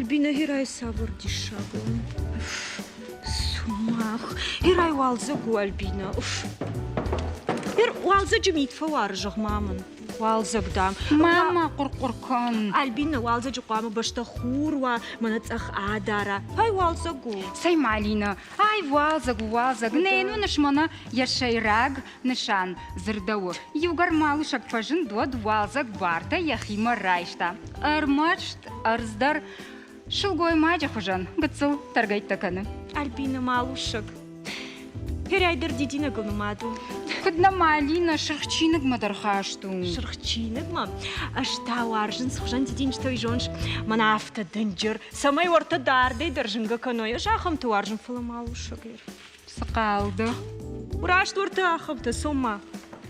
Альбина Герай цавӕр диссаг у? Сумах. Герай уалдзӕг у, Альбина. Уф. Гер уалдзӕджы мит фӕуары, зӕгъ-ма мын. Уалдзӕг, дам. Ма хъуыр-хъуыр кӕн. Альбина, уалдзӕджы хъуамӕ бӕстӕ хур уа, мӕнӕ цъӕх адара. Ай уалдзӕг у. Цӕй, Малина, ай уалдзӕг у, уалдзӕг. Нӕ йын уыныс мӕнӕ йӕ сӕйраг нысан дзырдӕуы. Иугӕр малусӕг фӕзынд, уӕд уалдзӕг бартӕ йӕхимӕ райста. Ӕрмӕст ӕрдз дӕр сылгоймаджы хуызӕн гыццыл тӕргӕйттӕ кӕны. Альбина малусӕг. Херӕй дӕр дидинӕгыл нымад у. Куыд нӕ Малина сырх чиныгмӕ дӕр хаст у. Сырх чиныгмӕ? Ӕз та уарзын хуызӕн дидинджытӕ уый зоныс, мӕнӕ афтӕ дынджыр, цӕмӕй уӕртӕ дардӕй дӕр зынгӕ кӕной. Ӕз ахӕмты уарзын, фӕлӕ малусӕг Цы хъал дӕ? Раст уӕртӕ ахӕмтӕ, цом-ма.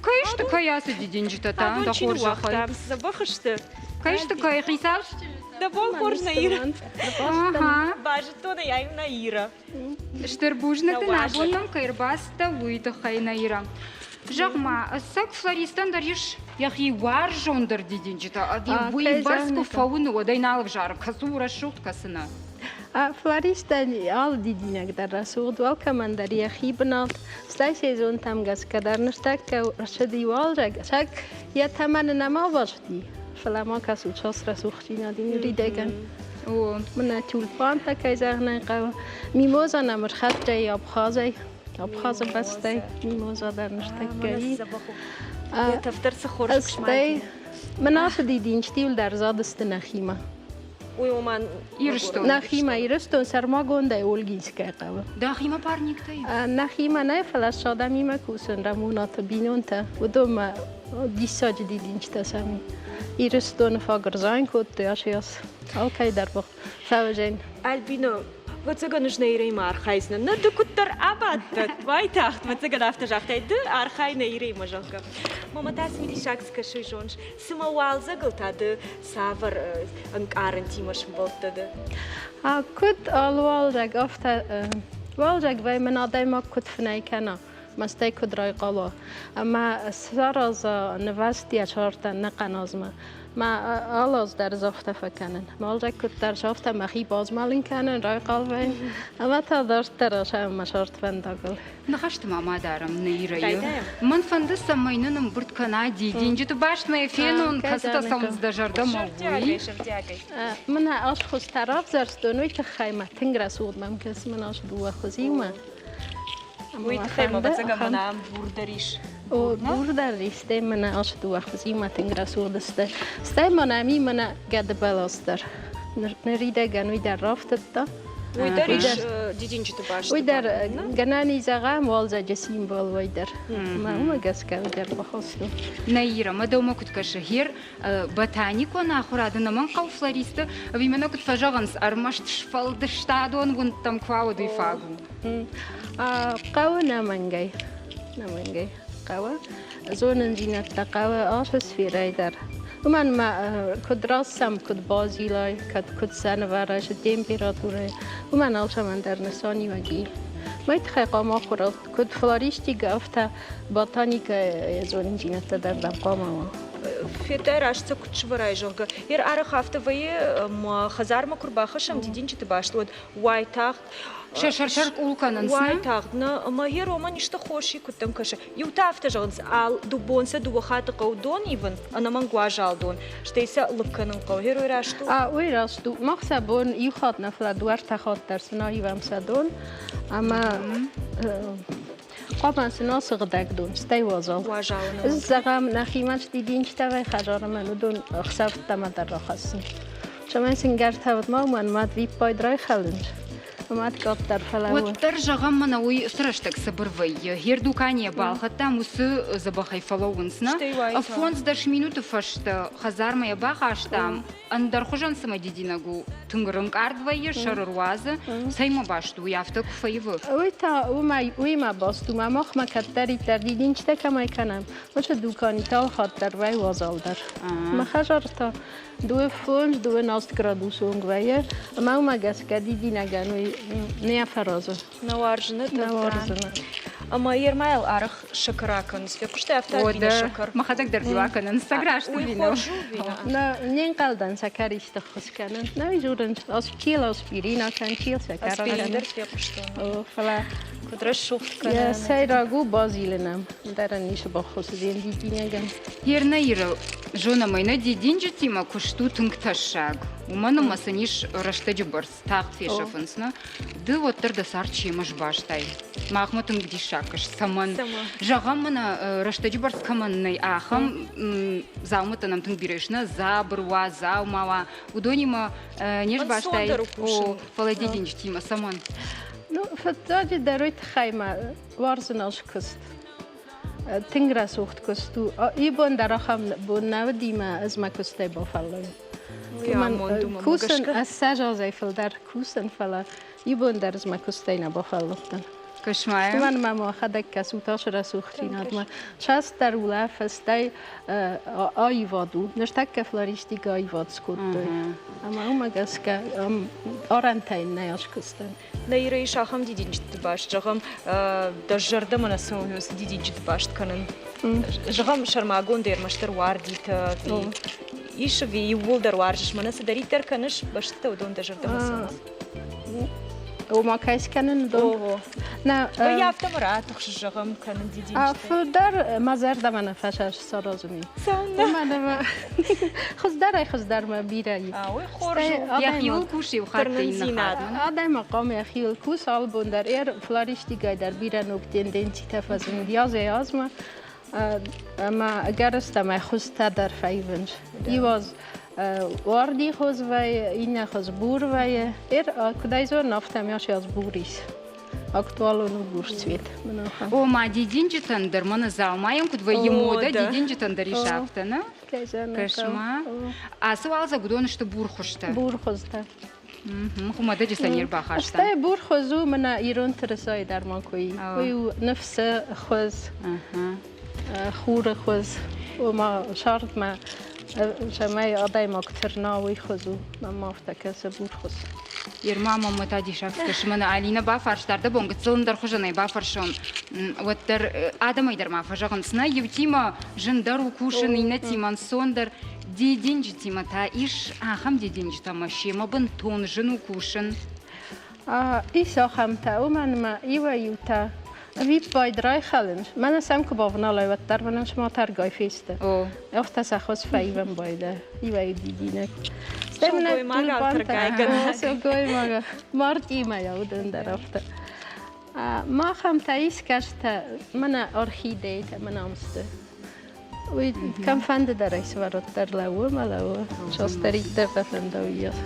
Кӕй сты, кӕй ацы дидинджытӕ та, Адон дӕ чи хорзӕхӕй? ныууагъта, дзӕбӕх сты. Кӕй сты, кӕй хицау? Дӕ бон хорз, Наира. Ага. Базыдтон ӕй, ай у Наира. Стыр бузныг дын, абон нӕм кӕй ӕрбацыдтӕ, уый тыххӕй, Наира. Зӕгъ-ма, ӕцӕг флористӕн дӕр ис йӕхи уарзондӕр дидинджытӕ, ӕви уый бӕрц куы фӕуыны, уӕд ӕй нал ӕвзары, кӕцы у рӕсугъд, кӕцы нӕ? Флористӕн алы дидинӕг дӕр рӕсугъд у, алкӕмӕн дӕр йӕхи бынат. Стӕй сезонтӕм гӕсгӕ дӕр ныртӕккӕ рцыди уалдзӕг. Сӕг йӕ тӕмӕны нӕма бацыди, фӕлӕ ма кӕсут, цас рӕсугъддзинад и ныридӕгӕн. Мӕнӕ тюльпантӕ, кӕй зӕгъын ӕй хъӕуы. Мимоза нӕм ӕрхӕццӕ и Абхазӕй. Абхазы бӕстӕй мимоза дӕр ныртӕккӕ и. Йӕ тӕф дӕр цы хорз Стӕй мын ацы дидинджытӕ дӕр задысты нӕхимӕ. Уый уымӕн Ирыстон. Нӕхимӕ Ирыстон сӕрмагондӕй Ольгинскӕйы хъӕуы. Дӕхимӕ парниктӕй? Нӕхимӕ нӕ, фӕлӕ адӕмимӕ кусын Рӕмонаты бинонтӕ. Уыдонмӕ диссаджы дидинджытӕ сӕм Ирыстоны фаг ӕрзайын кодтой ас алкӕй дӕр фӕуызӕн. Альбина, ӕвӕццӕгӕн ӕз Наирӕимӕ архайдзынӕн. Нӕ, ды куыддӕр абадтӕ, уайтагъд, ӕвӕццӕгӕн афтӕ загътай, ды архай Наирӕимӕ, зӕгъгӕ. Мамӕ та цымыдисаг цы кӕсы, зоныс, цымӕ уалдзӕгыл та ды цавӕр ӕнкъарӕнтимӕ сымбӕлдтӕ ды? Куыд алы уалдзӕг, афтӕ уалдзӕг вӕййы, мӕн адӕймаг куыд фынӕй кӕна, мастӕй куыд райхъал уа. Ӕмӕ сараза нывӕзт йӕ сӕртӕн нӕ къаназмӕ. Мӕ алы аз дӕр ӕз афтӕ фӕкӕнын. Уалдзӕг куыддӕр афтӕ мӕхи базмӕлын кӕнын, райхъал вӕййын ӕмӕ та дарддӕр асайын мӕ сӕртвӕндагыл. Ныхӕсты ма ма дарӕм Наирӕйы. Мӕн фӕнды, цӕмӕй нын ӕмбырд кӕна дидинджыты бастмӕ фенон, кӕцытӕ цӕуынц дӕ зӕрдӕмӕ, уый. Мӕнӕ ас хуызтӕ равзӕрстон, уый тыххӕй мӕ тынг рӕсугъд мӕм кӕсы мӕн ас дыууӕ хуызимӕ. Уый тыххӕй мӕ ӕвӕццӕгӕн мӕнӕ ам бур дӕр ис. О, бур дӕр ис, стӕй мӕнӕ ас дыууӕ хуызимӕ тынг рӕсугъд сты. Стӕй мӕнӕ ми мӕнӕ гӕдыбӕлас дӕр. Ныридӕгӕн уый дӕр рафтыдта. Уый дӕр ис дидинджыты баст. Уый дӕр гӕнӕн и зӕгъӕм уалдзӕджы символ уый дӕр. Мӕ уымӕ гӕсгӕ уый дӕр бахастон. Наира, мӕ дӕумӕ куыд кӕсы, гьер ботаникон ахуырады ӕнӕмӕнгхъӕуы флористы, ӕви мӕнӕ куыд фӕзӕгъынц, ӕрмӕст сфӕлдыстадон уындтӕм куы уа, уӕд уый фаг у? Хъӕуы нӕмӕнгӕй. Нӕмӕнгӕй хъӕуы. Зонындзинӕдтӕ хъӕуы ацы сферӕйы дӕр. Уымӕн ма куыд рацӕм, куыд базилай, кӕд куыд сӕнывӕрай температурӕйы, уымӕн алцӕмӕн дӕр нысаниуӕг и. Мӕй тыххӕй хъуамӕ ахуырад куыд флористикӕ, афтӕ ботаникӕйы зонындзинӕдтӕ дӕр дӕм хъуамӕ уа. Федтай раст сӕ куыд сывӕрай, зӕгъгӕ. Ер арӕх афтӕ вӕййы, ӕмӕ хӕдзармӕ куы рбахӕссӕм дидинджыты баст, уӕд уайтагъд Сӕ сӕр-сӕр къул кӕнынц, нӕ? Уайтагъд, нӕ, ӕмӕ йе роман исты хорз и, куыд дӕм кӕсы? Иутӕ афтӕ зӕгъынц, бон сӕ дыууӕ хатты хъӕуы дон ивын, ӕнӕмӕнг уазал дон, стӕй сӕ лыг кӕнын хъӕуы. Герой раст у? Уый раст у. Мах сӕ бон иу хатт нӕ, фӕлӕ дыууӕ-ӕртӕ хатт дӕр сын аивӕм сӕ дон. Ӕмӕ хъуамӕ сын асыгъдӕг дон, стӕй уазал. Уазал. Зӕгъӕм, нӕхимӕ цы дидинджытӕ вӕййы хӕдзармӕ, уыдон ӕхсӕвтӕмӕ дӕр рахӕссын. Цӕмӕй сын гӕртӕ уыд ма уымӕн мад виппайд райхӕлынц. Мад къаддӕр фӕлӕууы. Уӕддӕр, зӕгъӕм, мӕнӕ уый цы рӕстӕг цыбыр вӕййы. Гердуканийӕ балхӕдтам, уыцы дзӕбӕхӕй фӕлӕууынц, нӕ? 15 минуты фӕстӕ хӕдзармӕ йӕ бахастам, ӕндӕрхуызӕн цымӕ дидинӕг у, тынг рынкъард вӕййы, сӕр ӕруадзы. Цӕймӕ баст у, уый афтӕ куы фӕивы? Уый та уыимӕ баст у, мӕ махмӕ кӕддӕриддӕр дидинджытӕ кӕмӕй кӕнӕм, уыцы дуканиты алхатт дӕр вӕййы уазалдӕр. Мӕ хӕдзары та Дыууӕ фондз, дыууӕ наст градусы онг вӕййы, ӕмӕ уымӕ гӕсгӕ дидинӕгӕн уый нӕ фӕразы. Нӕ уарзыны Нӕ уарзыны. Ӕмӕ Ермайыл арӕх сӕкӕр акӕнынц. Фехъуыстай афтӕ ӕви сӕкӕр? Мӕхӕдӕг дӕр била кӕнын. Сӕг раст Уый хорз у вина? Не нхъӕлдӕн сӕкӕр исты ххуыс кӕнын. Нӕ дзурынц, чил аспирин акӕн, чил сӕкӕр акӕн. Аспирин дӕр фехъуыстон. Фӕлӕ куыд рӕсугъд кӕны. Сӕйраг у базилынӕн. Ӕндӕрӕн ницы баххуыс уыдзӕн дидинӕгӕн. Ернӕ Иры зонӕм ӕй, нӕ дидинджытимӕ куыст у тынг тӕссаг. Уымӕн ӕмӕ сын ис рӕстӕджы бӕрц тагъд фесӕфынц, нӕ? Ды уӕддӕр дӕ цард чемӕ сбастай. Махмӕ тынг диссаг кӕсы, цӕмӕн? Зӕгъӕм, мӕнӕ рӕстӕджы бӕрц кӕмӕн нӕй, ахӕм дзаумӕттӕ нӕм тынг бирӕ ис, нӕ? Дзабыр уа, дзаума уа, уыдонимӕ не сбастай, фӕлӕ дидинджытимӕ цӕмӕн? Ну, фыццаджы дӕр уый тыххӕй мӕ уарзын ӕз куыст. Тынг рӕсугъд куыст у. Ибон дӕр ахӕм бон нӕ уыди мӕ ӕз мӕ куыстӕй бафӕллайын. Кусын, ӕз азӕй фылдӕр кусын, фӕлӕ ибон дӕр ӕз мӕ куыстӕй нӕ бафӕлладтӕн. Кӕсмайӕ? Уымӕн мӕ мӕхӕдӕг кӕсут ацы рӕсугъддзинадмӕ. Цасдӕр улӕфы, стӕй аивад у. Ныртӕккӕ флористикӕ аивад скодтой. Ӕмӕ уымӕ гӕсгӕ арӕнтӕ нӕ аскуыстӕн. Нӕ Иры ис ахӕм дидинджыты баст, зӕгъӕм, дӕ зӕрдӕмӕ нӕ цӕуы уыцы дидинджыты баст кӕнын. Зӕгъӕм, сӕрмагондӕй ӕрмӕстдӕр уардитӕ ис ӕви иууылдӕр уарзыс, мӕнӕ цыдӕриддӕр кӕныс, бӕстытӕ уыдон дӕ зӕрдӕмӕ цӕуынц? Ома кӕй скӕнын уыдон? Нӕ, Вӕййы афтӕ мӕ ратыхсы, зӕгъӕм, кӕнын дидинджытӕ. Фылдӕр мӕ зӕрдӕмӕ нӕ фӕсас саразын. Цӕуылнӕ? Уымӕн ӕмӕ хуыздӕрӕй-хуыздӕрмӕ бирӕ и. Уый хорз у. Йӕхиуыл кусы иу хатт иннӕ хатт. Адӕймаг хъуамӕ йӕхиуыл куса алы бон дӕр. Флористикӕйы дӕр бирӕ ног тенденцитӕ фӕзынд азӕй-азмӕ. Ӕмӕ ӕгӕрыстӕмӕй хуызтӕ дӕр фӕивынц. Иу аз уарди хуыз вӕййы, иннӕ хуыз бур вӕййы. Куыд ӕй зонын, афтӕ ӕмӕ аз бур ис. Актуалон у бур цвет. Ома дидинджытӕн дӕр мӕнӕ дзаумайӕн куыд вӕййы модӕ, дидинджытӕн дӕр ис афтӕ, нӕ? Кӕс-ма. Ацы уалдзӕг уыдон сты бур хуызтӕ. Бур хуызтӕ. Хуымӕтӕджы сӕ не рбахаста. Стӕй бур хуыз у мӕнӕ ирон тырысайы дӕр ма куы и. Уый у ныфсы хуыз, хуры хуыз. Ома сӕрдмӕ цӕмӕй адӕймаг тырна, уый хуыз у. Мӕнмӕ афтӕ кӕсы бур хуыз. Ерма мӕммӕ та диссаг скӕсы. Мӕнӕ Алинӕ бафарста, ӕрдӕбон гыццыл ӕндӕр хуызӕнӕй бафӕрсон. Уӕддӕр адӕмӕй дӕр ма фӕзӕгъынц, нӕ иутимӕ зындӕр у кусын, иннӕтимӕ ӕнцондӕр. Дидинджытимӕ та ис ахӕм дидинджытӕ ӕмӕ семӕ бынтон зын у кусын. Ис ахӕмтӕ, уымӕн ӕмӕ иуӕй-иутӕ ӕвиппайд райхӕлынц. Мӕнӕ сӕм куы бавналай, уӕддӕр мӕнӕн цыма тӕргай фесты. Афтӕ сӕ хуыз фӕивӕн байдайы иуӕй дидинӕг. Стӕй мӕнӕ Сылгоймагау тӕргайгӕнӕг. Сылгоймаг мартъимӕ уыдон дӕр афтӕ. Махӕм та ис кӕстӕ, мӕнӕ орхидейтӕ, мӕнӕ ам сты. Уый кӕмфӕнды дӕр ӕй сывӕррот дӕр лӕууы ӕмӕ лӕууы. Сосдӕриддӕр дӕ фӕнда, уыйас.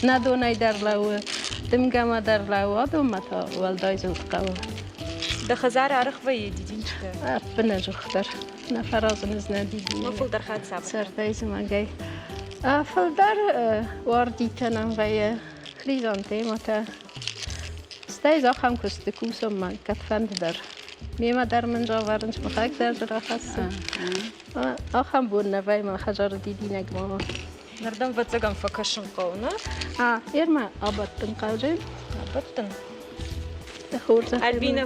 Нӕ донӕй дӕр лӕууы, дымгӕмӕ дӕр лӕууы, адонмӕ та уӕлдай зылд хъӕуы. Дӕ хӕдзар арӕх вӕййы дидинджытӕ? Ӕппынӕдзухдӕр. Нӕ фӕразын ӕз нӕ дидинӕг. Фылдӕр хатт цавӕр? Сӕрдӕй зымӕгӕй. Фылдӕр уардитӕ нӕм вӕййы, хризантемӕтӕ. Стӕй ахӕм куысты кусын ма кӕдфӕнды дӕр. Мемӕ дӕр мын завӕрынц, мыхӕг дӕр дзы рахӕссын. Ахӕм бон нӕ вӕййы мӕ хӕдзары дидинӕг мама. Нырдӕм ӕвӕццӕгӕн фӕкӕсын хъӕуы, нӕ? А, ермӕ абӕттын хъӕуы. Абӕттын. Хорз. Альбина,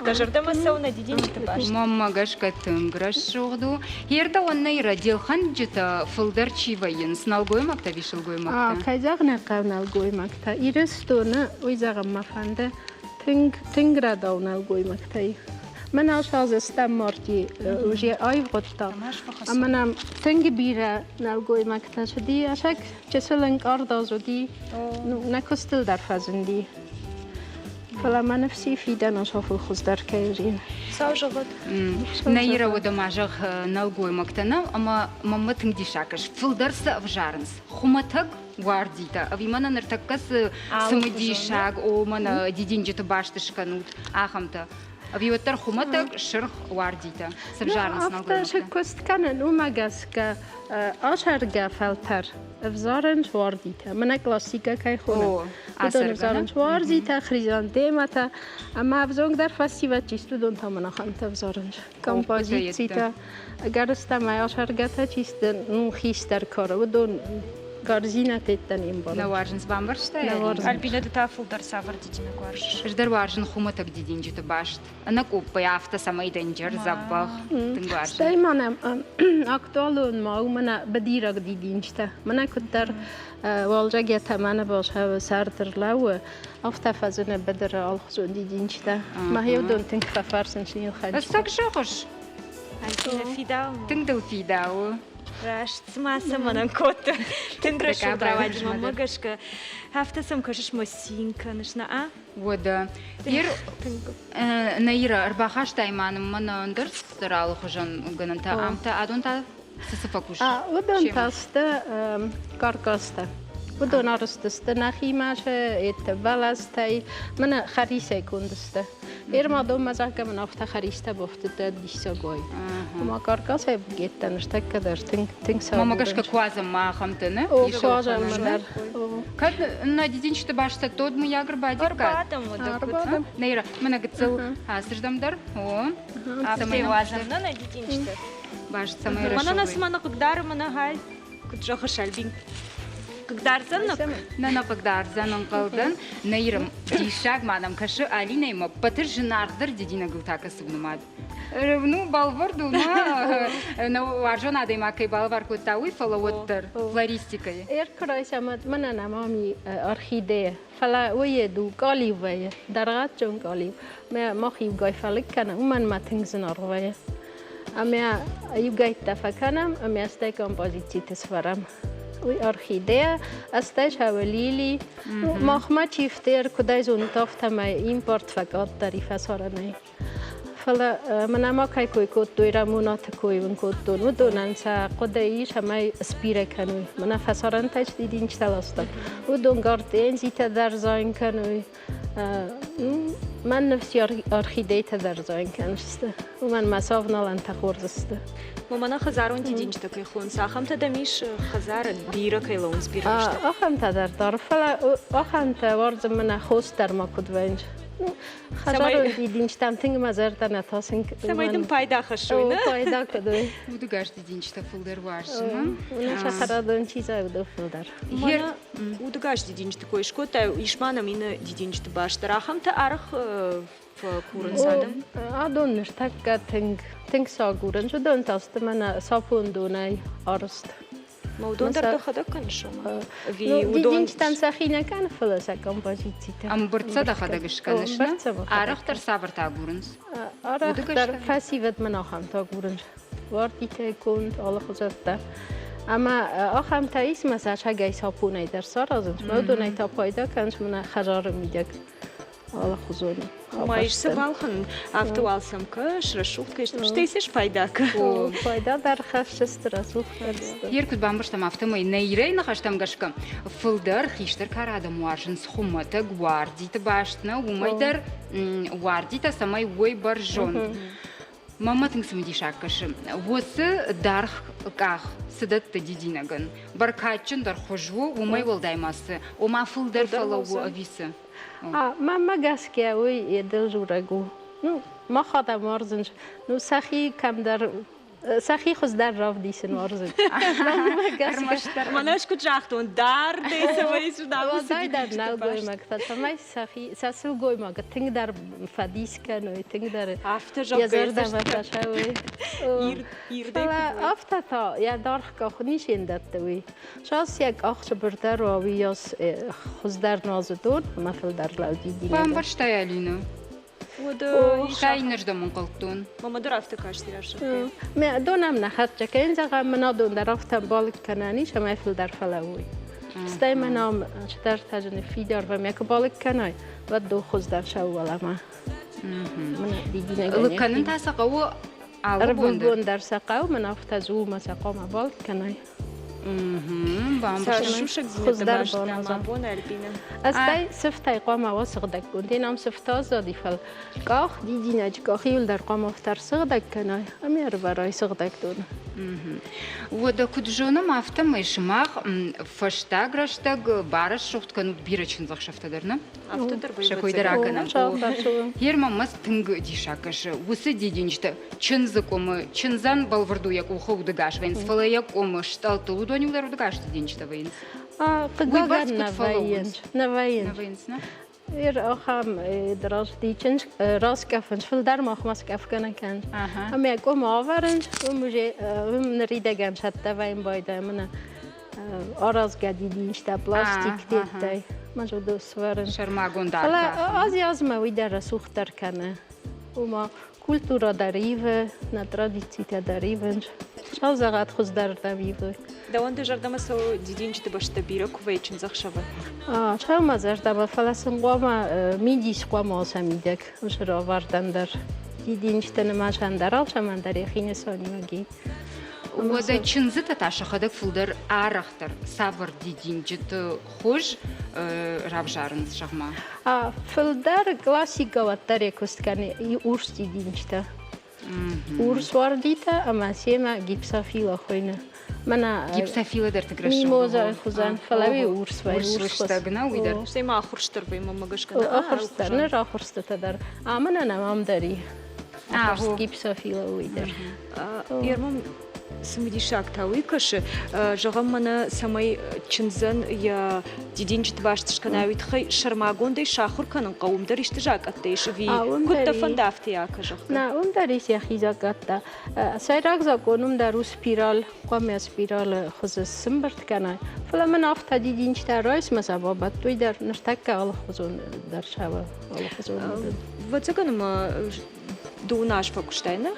дӕ зӕрдӕмӕ цӕуы нӕ дидинджыты баст? Мӕнмӕ гӕсгӕ тынг рӕсугъд у. Ердӕуӕн нӕ делхӕнджытӕ фылдӕр чи вӕййынц, нӕлгоймӕгтӕ ӕви сылгоймӕгтӕ? Кӕй зӕгъын ӕй хъӕуы, нӕлгоймӕгтӕ. Ирыстоны, уый зӕгъын мӕ фӕнды, тынг, тынг рӕдау нӕлгоймӕгтӕй. Мӕн ас стӕм марти уже аивгъуыдта. Ӕмӕ нӕм тынг бирӕ нӕлгоймӕгтӕ цыди, ӕцӕг чысыл ӕнкъард аз уыди, нӕ куыстыл дӕр фӕзынди. Фӕлӕ мӕ ныфс и фидӕн асафыл хуыздӕр кӕй уыди. Цау зӕгъӕд. Нӕ ирӕуӕдӕ ма зӕгъ нӕлгоймӕгтӕ нӕ, ӕмӕ мӕнмӕ тынг диссаг ис. Фылдӕр цы ӕвзарынц? Хуымӕтӕг уардитӕ ӕви мӕнӕ ныртӕккӕ цы цымыдисаг, о, мӕнӕ дидинджыты баст скӕнут, ахӕмтӕ? Ӕви уӕддӕр хуымӕтӕг сырх уардитӕ цы взарынц Афтӕ сӕ куыст кӕнын, уымӕ гӕсгӕ асаргӕ фӕлтӕр ӕвзарынц уардитӕ. Мӕнӕ классикӕ кӕй хонӕм, уыдон ӕвзарынц уардитӕ, хризантемӕтӕ ӕмӕ ӕвзонгдӕр фӕсивӕд чи сты, уыдон та мӕнӕ ахӕмтӕ ӕвзарынц. Композицитӕ, ӕгӕрыстӕмӕй асаргӕтӕ чи сты, ну, хистӕр кары, уыдон. Корзинӕтӕ не мбарын. Нӕ уарзынц, бамбӕрстай? Нӕ уарзын. Альбинӕ, ды та фылдӕр цавӕр дидинӕг уарзыс? Ӕз дӕр уарзын хуымӕтӕг дидинджыты баст. Ӕнӕкъоппӕй афтӕ, цӕмӕй дӕнджер дзӕбӕх. Тынг уарзын. Стӕй ма нӕм актуалон ма у мӕнӕ быдираг дидинджытӕ. Мӕнӕ куыддӕр уалдзӕг йӕ тӕмӕны базхауы, сӕрд ӕрлӕууы, афтӕ фӕзыны быдыры алыхуызон дидинджытӕ. Мӕхи уыдон тынг фӕфӕрсынц не лхӕнджытӕ. Ӕцӕг зӕгъыс? Альбинӕ, фидауы. Тынг дыл фидауы. Раст цыма цӕмӕнӕн кодта. Тынг рӕсугъд рауади мӕнмӕ гӕсгӕ. Афтӕ сӕм кӕсыс мӕ цин кӕныс, нӕ? Уӕдӕ. Ер Наира, ӕрбахастай ма нын мӕнӕ ӕндӕр цыдӕр алыхуызӕн гӕнӕнтӕ. Ам та адон та цы цы фӕкус? Уыдон та сты каркастӕ. Уыдон арӕзт сты нӕхимӕ сӕ бӕлӕстӕй, мӕнӕ хӕрисӕй конд сты. Ермадон ма зӕгъгӕ мын афтӕ хӕристӕ бафтыдта диссагой. Ма каркасӕй букеттӕ ныртӕккӕ дӕр тынг тынг сӕ. Мама гӕсгӕ куадзӕн ма ахӕмтӕ, нӕ? О, куадзӕн ма дӕр. Кӕд нӕ дидинджыты бӕстӕ тод мыййаг ӕрбадиккат? Ӕрбадӕм уӕдӕ куыд? Нейра, мӕнӕ гыццыл ацырдӕм дӕр. О, Афтӕ уадзӕм нӕ нӕ дидинджыты. Баст цӕмӕй Мӕнӕ нӕ рӕсугъд. цыма нӕ хъыгдары, мӕнӕ хай. Куыд зӕгъыс, Альбин? Хъыгдардзӕн нӕ? Нӕ нӕ хъыгдардзӕн, ӕнхъӕлдӕн. Нейра, диссаг ма нӕм кӕсы Алинӕимӕ ппӕты зынаргъдӕр дидинӕгыл та кӕцы у нымад? Ну, бӕлвырд у, нӕ уарзон адӕймаг кӕй балӕвар кодта, уый, фӕлӕ уӕддӕр флористикӕйы. Ӕркурайсӕ мӕнӕн ӕма ми орхидея, фӕлӕ уый ду къалиу вӕййы, дӕргъӕццон къалиу. Мӕ мах иугай фӕлыг кӕнӕм, уымӕн ма тынг зынаргъ вӕййы. Ӕмӕ иугӕйттӕ фӕкӕнӕм ӕмӕ стӕй композициты сӕвӕрӕм. Уый орхидея, стӕй сӕвы лили. Махмӕ чифтер, куыдӕй зонут, афтӕмӕй импорт фӕкъаддӕр и фӕсарӕнӕй. Фӕлӕ мӕнӕ ма кӕй кой кодтой, Рӕмонаты кой уын кодтон, уыдонӕн сӕ хъуыды ис, ӕмӕ сбирӕ кӕной. Мӕнӕ фӕсарӕнтӕй цы дидинджытӕ ластам, уыдон гортензитӕ дӕр зайын кӕной. Мӕн ныфс орхидейтӕ дӕр зайын кӕнысты. Уымӕн мӕ сӕвналӕнтӕ хорз сты. Мӕнӕ хӕдзарон дидинджытӕ кӕй хонынц, ахӕмтӕ дӕм ис хӕдзары, бирӕ кӕй лӕууынц, бирӕ сты? Ахӕмтӕ дӕр дӕр, фӕлӕ ахӕмтӕ уарзын мӕнӕ хос дӕр ма куыд вӕййынц. Хӕдзарон дидинджытӕм тынг мӕ зӕрдӕ нӕ тасын. Цӕмӕй дын пайда хӕссой, нӕ? Пайда куыд уой. Удыгас дидинджытӕ фылдӕр уарзын. Уымӕн сӕхӕрадон чи зӕгъы фылдӕр. Мӕнӕ удыгас дидинджыты кой скодтай, ис ма нӕм иннӕ дидинджыты баст дӕр. Ахӕмтӕ арӕх фӕкурынц адӕм? Адон ныртӕккӕ тынг тынг сӕ агурынц. Уыдон та сты мӕнӕ сапондонӕй арӕзт. Ма уыдон дӕр дӕхӕдӕг кӕныс ома? Ӕви уыдон Дидинджытӕн сӕхи нӕ кӕны, фӕлӕ сӕ композицитӕ. Ӕмбырд сӕ дӕхӕдӕг скӕныс, нӕ? Арӕхдӕр цавӕртӕ агурынц? Арӕхдӕр фӕсивӕд мын ахӕмтӕ агурынц. Уардитӕй конд, алыхуызӕттӕ. Ӕмӕ ахӕмтӕ ис, мӕ сӕ сагӕй сапонӕй дӕр саразынц. Мӕ уыдонӕй та пайда кӕнынц мӕнӕ хӕдзары мидӕг. Алыхуызон Ма ис сӕ балхӕнын, афтӕ уал сӕм кӕс, рӕсугъд кӕс, стӕй сӕ спайда кӕ. Пайда дӕр хӕссыс рӕсугъд сты. Ер куыд бамбӕрстам, афтӕмӕй нӕ Ирӕйы ныхӕстӕм гӕсгӕ фылдӕр хистӕр кары адӕм уарзынц хуымӕтӕг уардиты баст нӕ, уымӕй дӕр уардитӕ цӕмӕй уой бӕрзонд. Мамӕ тынг цымыдисаг кӕсы. Уыцы даргъ къах цы дӕтты дидинӕгӕн? Бӕркадджындӕр хуыз у, уымӕй уӕлдай ма цы? Ома фылдӕр фӕлӕууы ӕви цы? Мӕнмӕ гӕсгӕ уый едыл дзурӕг у. Ну, мах адӕм уарзынц, ну, сӕхи кӕмдӕр сӕхи хуыздӕр равдисын уарзынц. Мӕнӕ ӕз куыд загътон, дардӕй цӕмӕй Уӕлдайдӕр нӕлгоймӕгтӕ, цӕмӕй сӕхи сӕ сылгоймаг тынгдӕр фӕдис кӕной, тынгдӕр Афтӕ йӕ зӕрдӕмӕ фӕцӕуой. Фӕлӕ афтӕ та йӕ даргъ къах ничи дӕтты уый. Сас йӕ къах цыбырдӕр уа, уыйас хуыздӕр нуазы дон ӕмӕ фылдӕр лӕудидинаг. Бамбӕрстай, Алина? Уӕдӕ Стӕй иннӕрдӕм ӕнхъӕлдтон. Мама дӕр афтӕ касти рӕсугъд. Мӕ дон ӕм нӕ хӕццӕ кӕнын, зӕгъӕм, мын адон дӕр афтӕ балыг кӕнӕн ис, ӕмӕ фылдӕр фӕлӕууой. Стӕй мӕн ам цыдӕртӕ зыны фидар вӕм, куы балыг кӕнай, уӕд дон хуыздӕр сӕууӕлӕмӕ. Лыг кӕнын та сӕ хъӕуы алы бон дӕр? Ӕрвылбон дӕр сӕ хъӕуы, мӕн афтӕ зулмӕ сӕ хъуамӕ балыг кӕнай. Хуыздӕр бон Альбина. Ӕстӕй сыфтӕй хъуамӕ уа сыгъдӕггонд. Ен ам сыфтӕ аззади, фӕл къах, дидинӕджы къах иуылдӕр хъуамӕ ӕрсыгъдӕг кӕнай ӕмӕ ӕрывӕрай сыгъдӕг доны. Уӕдӕ куыд зонӕм, афтӕмӕй сымах фӕстаг рӕстӕг барӕсугъд кӕнут бирӕ чындзӕхсӕвтӕ дӕр, нӕ? Афтӕ дӕр Сӕ кой дӕр акӕнӕм. Герман мӕ тынг диссаг кӕсы. Уыцы дидинджытӕ чындзы къуымы, чындзӕн бӕлвырд у йӕ къухы удыгас вӕййынц, фӕлӕ йӕ къуымы стъӕлттыл уыдон иу дӕр удыгас дидинджытӕ вӕййынц. Хъыгагӕн нӕ вӕййынц. Нӕ вӕййынц. Нӕ? Ер ахӕм драздичын раскъӕфынц, фылдӕр махмӕ скъӕфгӕнӕн кӕнынц. Ӕмӕ къуым ӕвӕрынц, уым уже уым ныридӕгӕн цӕттӕ вӕййын байдайы мӕнӕ аразгӕ дидинджытӕ, пластик деттӕй. Мӕ зӕрдыл сӕвӕрын. Сӕрмагонд Фӕлӕ ази-азмӕ уый дӕр рӕсугъддӕр кӕны. Ома культурӕ дӕр ивы, нӕ традицитӕ дӕр ивынц. Сау зӕгъӕд хуыздӕрырдӕм ивы. Дӕуӕн дӕ зӕрдӕмӕ цӕуы дидинджыты бӕстӕ бирӕ куы вӕййы чындзӕхсӕвы? Цӕуы мӕ зӕрдӕмӕ, фӕлӕ сын хъуамӕ мидис хъуамӕ уа сӕ мидӕг равӕрдӕн дӕр. Дидинджыты нымӕцӕн дӕр алцӕмӕн дӕр йӕхи нысаниуӕг и. Уӕдӕ чындзытӕ та сӕхӕдӕг фылдӕр арӕхдӕр цавӕр дидинджыты хуыз равзарынц, зӕгъ-ма? Фылдӕр классикӕ уӕддӕр йӕ куыст кӕны урс дидинджытӕ. Урс уардитӕ ӕмӕ семӕ гипсофила хуыйны. Мӕнӕ гипсофила дӕр тынг рӕсугъд мимоза хуызӕн, фӕлӕ уый урс вӕййы. Урс лыстӕг нӕ уый дӕр. Стӕй ма ахуырст дӕр вӕййы, мӕнмӕ гӕсгӕ. Ахуырст дӕр, ныр ахуырстытӕ дӕр. Ӕмӕ нӕ ам дӕр и. Ахуырст гипсофила уый дӕр. Ермом цымыдисаг та уый кӕсы, зӕгъӕм, мӕнӕ цӕмӕй чындзӕн йӕ дидинджыты баст скӕна, уый тыххӕй сӕрмагондӕй сахуыр кӕнын хъӕуы, уым дӕр исты закъӕттӕ ис ӕви куыд дӕ фӕнды, афтӕ акӕ, зӕгъгӕ? Нӕ, уым дӕр ис йӕхи закъӕттӕ. Сӕйраг закъон уым дӕр у спираль, хъуамӕ спиралы хуызы сымбырд кӕнай. Фӕлӕ мын афтӕ дидинджытӕ райс мӕ сӕ бабӕтт, уый дӕр ныртӕккӕ алыхуызон дӕр сӕ алыхуызон. Ӕвӕццӕгӕн ӕмӕ дыууын аз фӕкуыстай, нӕ?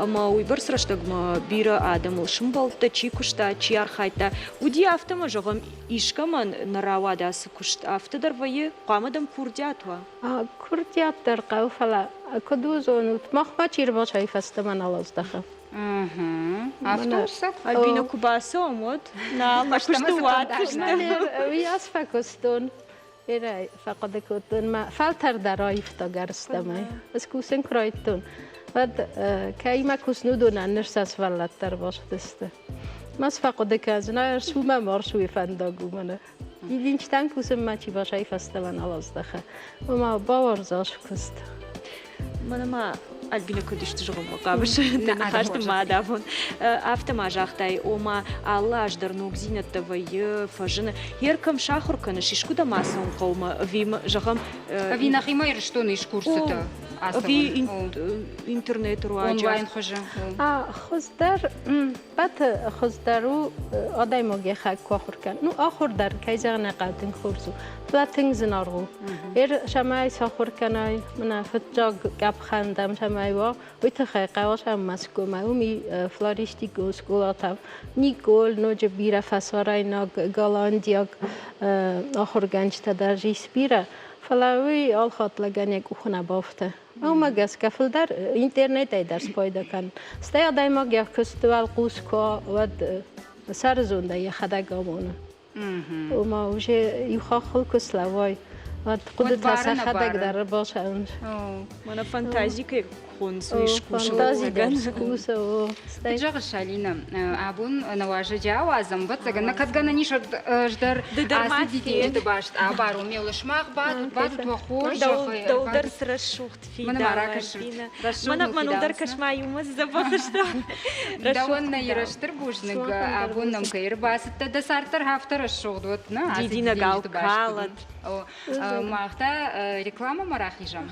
Ӕмӕ уыйбӕрц рӕстӕгмӕ бирӕ адӕмыл сымбӕлдтӕ, чи куыста, чи архайдта. Уыди афтӕ ӕмӕ, зӕгъӕм, искӕмӕн нӕ рауад ацы куыст, афтӕ дӕр вӕййы, хъуамӕ дӕм курдиат уа. Курдиат дӕр хъӕуы, фӕлӕ куыд у зонут, махмӕ чи рбацӕуы фӕстӕмӕ нал аздӕхы. Афтӕ у сӕ Альбина куы бацӕуӕм, уӕд нал куысты уадздзысты. Уый аз фӕкуыстон. Берӕ фӕхъуыды кодтон мӕ фӕлтӕр дӕр аивта гӕрзтӕмӕй. Ӕз кусын куы райдыдтон, уӕд кӕимӕ кусын, уыдонӕн ныр сӕ сывӕллӕттӕ ӕрбацыдысты. Мӕ фӕхъуыды кӕндзынӕ, ӕрцу мӕм ӕрцуйы фӕндаг у мӕнӕ. Дидинджытӕн кусынмӕ чи басайы фӕстӕмӕ нал аздӕхы. Ома бауарза куыст. Мӕнӕ ма Альбина куыд исты зӕгъынмӕ хъавыс, дӕ ныхӕсты ма адавон. Афтӕ ма загътай, ома алы аз дӕр ногдзинӕдтӕ вӕййы, фӕзыны. Ер кӕм сахуыр кӕныс, искуыдӕм ацӕуын хъӕумӕ, ӕви, зӕгъӕм... Ӕви нӕхимӕ Ирыстоны ис курсытӕ Ӕви интернеты руаджы? Онлайн хуызы. Хуыздӕр, бӕты хуыздӕр у адӕймаг йӕхӕг куы ахуыр кӕны. Ну, ахуыр дӕр, кӕй зӕгъын ӕй хъӕуы, тынг хорз у. Фӕлӕ тынг зынаргъ у. Ер цӕмӕй сахуыр кӕнай, мӕнӕ фыццаг къӕпхӕн дӕм цӕмӕй уа, уый тыххӕй хъӕуы сӕм Мӕскуымӕ. Уым и флористикон скъолатӕ. Николь, ноджы бирӕ фӕсарӕйнаг, голландиаг ахуыргӕнджытӕ дӕр ис бирӕ. Фӕлӕ уый алхатт лӕгӕн йӕ къухы нӕ бафты. Уымӕ гӕсгӕ фылдӕр интернетӕй дӕр спайда кӕнын. Стӕй адӕймаг йӕ куысты уӕлхъус куы уа, уӕд сӕрызондӕй йӕхӕдӕг амоны. Ома уже иу хаххыл куы слӕууай, уӕд хъуыдытӕ сӕхӕдӕг дӕр бацӕуынц. Мӕнӕ фантази кӕй хонынц, уый скусы. Фантази дӕр скусы, о. Куыд зӕгъыс, Алина, абон нӕ уазӕджы ауадзӕм, ӕвӕццӕгӕн, нӕ кӕд гӕнӕн ис, ӕз дӕр ацы дидинджыты баст абарон. Ме лысмах бадут, бадут уӕ хорз. Дӕу дӕр цы рӕсугъд Мӕнӕ ракӕсут. Мӕныл дӕр кӕс-ма иумӕ дзӕбӕх сты. Дӕуӕн нӕ Иры стыр бузныг, абон нӕм кӕй ӕрбацыдтӕ. Дӕ цард дӕр афтӕ рӕсугъд уӕд, нӕ? Дидинӕгау калӕд. Мах та рекламӕмӕ рахизӕм.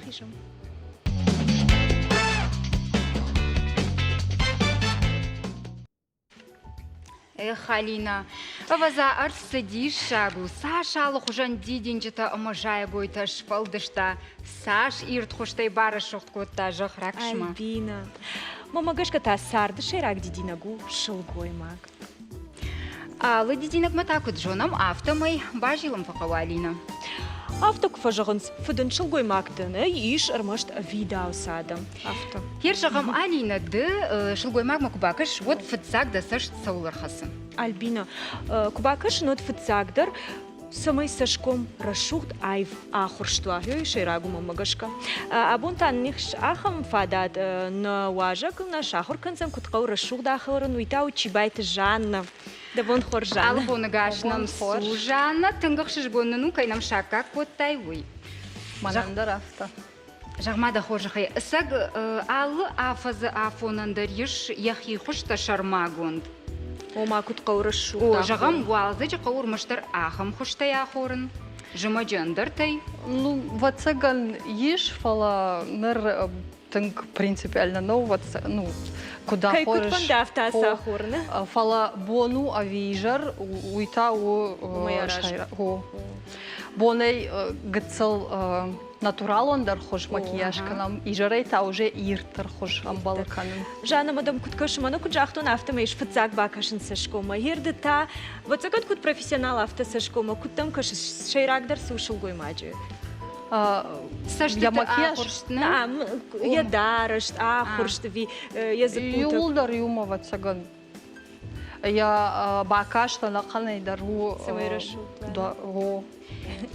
Эх, Алина, ӕвӕдза, ӕрдз диссаг у, цас алыхуызӕн дидинджытӕ ӕмӕ зайӕгойтӕ сфӕлдыста, цас ирд хуызтӕй барӕсугъд кодта зӕхх раксмӕ. Альбина, мӕмӕ гӕсгӕ та царды сӕйраг дидинӕг у сылгоймаг. Алы дидинӕгмӕ та куыд зонӕм, афтӕмӕй базилын фӕхъӕуы Алина. Афтӕ куы фӕзӕгъынц, фыдынд сылгоймӕгтӕн ис ӕрмӕст ӕвидауц адӕм. Афтӕ. Хер зӕгъӕм, Алина, ды сылгоймагмӕ куы бакӕс, уӕд фыццаг дӕ цӕст цӕуыл ӕрхӕцы? Альбина, куы бакӕсын, уӕд фыццагдӕр цӕмӕй цӕсгом рӕсугъд аив ахуырст уа, уый сӕйраг у мӕнмӕ гӕсгӕ. Абон та нын ис ахӕм фадат, нӕ уазӕгыл нӕ сахуыр кӕндзӕн, куыд хъӕуы рӕсугъд ахорын, уый та у Чибайты Жаннӕ. Дӕ бон хорз, Жаннӕ. Алы боныгас нӕм цу, Жаннӕ, тынг ӕхсызгон нын у, кӕй нӕм саккаг кодтай, уый. Мӕнӕн дӕр афтӕ. Зӕгъ-ма дӕ хорзӕхӕй, ӕцӕг алы афӕдзы афонӕн дӕр ис йӕхи хуызтӕ сӕрмагонд? Ома, куыд хъӕуы рӕсугъд О, зӕгъӕм, уалдзӕджы хъӕуы ӕрмӕстдӕр ахӕм хуызтӕй ахорын, зымӕджы ӕндӕртӕй. Ну, вӕццӕгӕн ис, фӕлӕ ныр тынг принципиально нӕу, ну, куыд Кӕй куыд ахорыс. фӕнды, афтӕ ацы ахорыны. Фӕлӕ бон у ӕви изӕр, уый та у Уымӕй аразгӕ. О. Бонӕй гыццыл натуралондӕр хуыз макияж кӕнӕм, изӕрӕй та уже ирддӕр хуыз ӕмбӕлы кӕнын. Жанна, ма дӕм куыд кӕсы, мӕнӕ куыд загътон, афтӕмӕй ис фыццаг бакӕсын цӕсгоммӕ. Ерды та, ӕвӕццӕгӕн, куыд профессионал, афтӕ цӕсгоммӕ. Куыд дӕм кӕсы, сӕйрагдӕр цы у сылгоймаджы? Цӕстыты ахуырст, нӕ? Йӕ дарӕст, ахуырст ӕви йӕ дзыккутӕ? Иууылдӕр иумӕ, ӕвӕццӕгӕн. Йӕ бакаст ӕнӕхъӕнӕй дӕр у. Цӕмӕй рӕсугъд. О.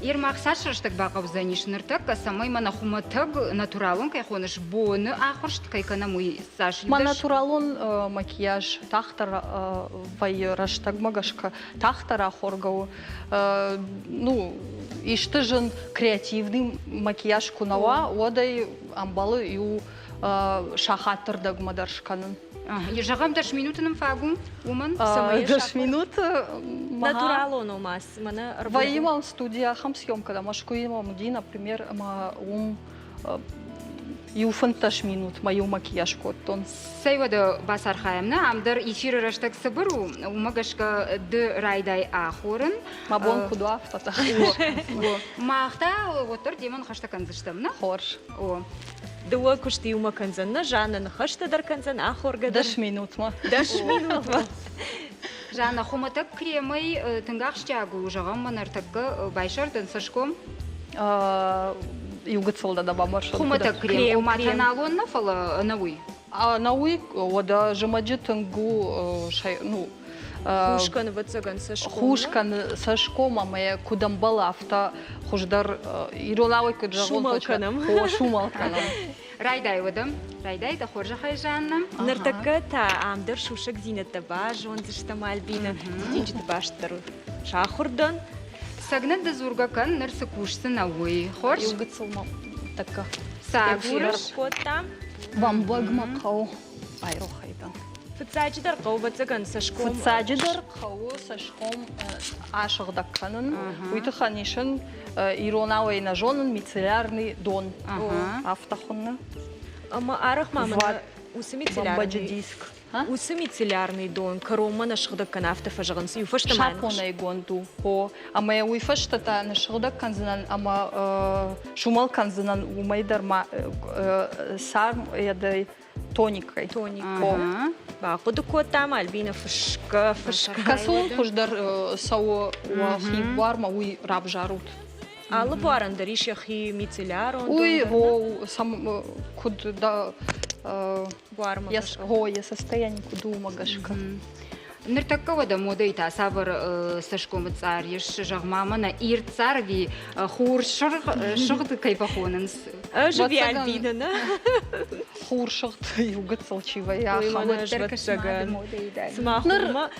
Ермак цас рӕстӕг бахъӕудзӕнис ныртӕккӕ, цӕмӕй мӕнӕ хуымӕтӕг натуралон кӕй хоныс, боны ахуырст кӕй кӕнӕм, уый цас? Мӕ натуралон макияж тагъддӕр вӕййы рӕстӕгмӕ гӕсгӕ, тагъддӕр ахоргӕ у. Ну, исты зын креативный макияж куы нӕ уа, уӕд ӕй ӕмбӕлы иу сахаты рдӕгмӕ дӕр скӕнын. Зӕгъӕм, 10 минуты нын фаг у уымӕн? 10 минуты. Натуралон ома, мӕнӕ Вӕййы мӕм студийы ахӕм съемкӕ, Мӕскуыйы мӕм уыди, например, ӕмӕ уым иу 15 минутмӕ иу макияж кодтон. Цӕй уӕдӕ бацархайӕм, нӕ? Ам дӕр эфиры рӕстӕг цыбыр у, уымӕ гӕсгӕ ды райдай ахорын. Мӕ бон куыд уа, афтӕ. Мах та уӕддӕр демӕ ныхӕстӕ кӕндзыстӕм, нӕ? Хорз. О. Дыууӕ куысты иумӕ кӕндзӕн нӕ Жанна, ныхӕстӕ дӕр кӕндзӕн, ахоргӕ дӕр. 10 минутмӕ. 10 минутмӕ. Жанна, хуымӕтӕг кремӕй тынг ахсджиаг у, зӕгъӕм, мӕ ныртӕккӕ байсӕрдын цӕсгом. Иу гыццыл дӕ бамбӕрстон. Хуымӕтӕг крем, ома тоналон нӕ, фӕлӕ ӕнӕуый. Ӕнӕуый, уӕдӕ зымӕджы тынг у, ну, Хус кӕны, ӕвӕццӕгӕн, цӕсгом. Хус кӕны цӕсгом ӕмӕ йӕ куыд ӕмбӕлы, афтӕ хуыздӕр иронау куыд зӕгъон. Сумал кӕнӕм. О, сумал кӕнӕм. Райдай уӕдӕ. Райдай, дӕ хорзӕхӕй, Жанна. Ныртӕккӕ та ам дӕр сусӕгдзинӕдтӕ базондзыстӕм, Альбина. Дидинджыты баст дӕр сахуыр дӕн. Сӕгнӕт ды дзургӕ кӕн, ныр цы кусдзынӕ, уый. Хорз? Иу гыццыл ма тӕккӕ. Цы агурыс? Кодтам. Бӕмбӕг мӕ хъӕуы. Айрохӕй дӕн. Фыццаджыдӕр хъӕуы, ӕвӕццӕгӕн, цӕсгом. Фыццаджыдӕр хъӕуы цӕсгом асыгъдӕг кӕнын. Уый тыххӕн исын иронау ӕй нӕ зонын, мицеллярный дон. Афтӕ хуынны. Ӕмӕ арӕх ма мӕнӕ уыцы мицеллярный диск. Уыцы мицеллярный дон кӕронмӕ нӕ сыгъдӕг кӕны, афтӕ фӕзӕгъынц. Иу фӕстӕ ма Сапонӕй гонд у. О, ӕмӕ йӕ уый фӕстӕ та ныссыгъдӕг кӕндзынӕн ӕмӕ сумӕл кӕндзынӕн уымӕй дӕр ма царм ӕдӕй тоникӕй. Тоник. Бахъуыды кодтам, Альбина фысгӕ, фысгӕ. Кӕцон хуыздӕр цӕуы уӕхи буармӕ, уый равзарут. Алы буарӕн дӕр ис йӕхи мицеллярон. Уый, о, сам, куыд да, буармӕ гӕсгӕ. О, йӕ состояние куыд у, уымӕ гӕсгӕ. Ныртӕккӕ уӕдӕ модӕйы та цавӕр цӕсгомы цъар ис, зӕгъ-ма, мӕнӕ ирд цъар ӕви хур сыгъд кӕй фӕхонынц? Ӕз ӕви Альбина, нӕ? Хурсыгъд иу гыццыл чи вӕййы, ахӕм. Цыма хурмӕ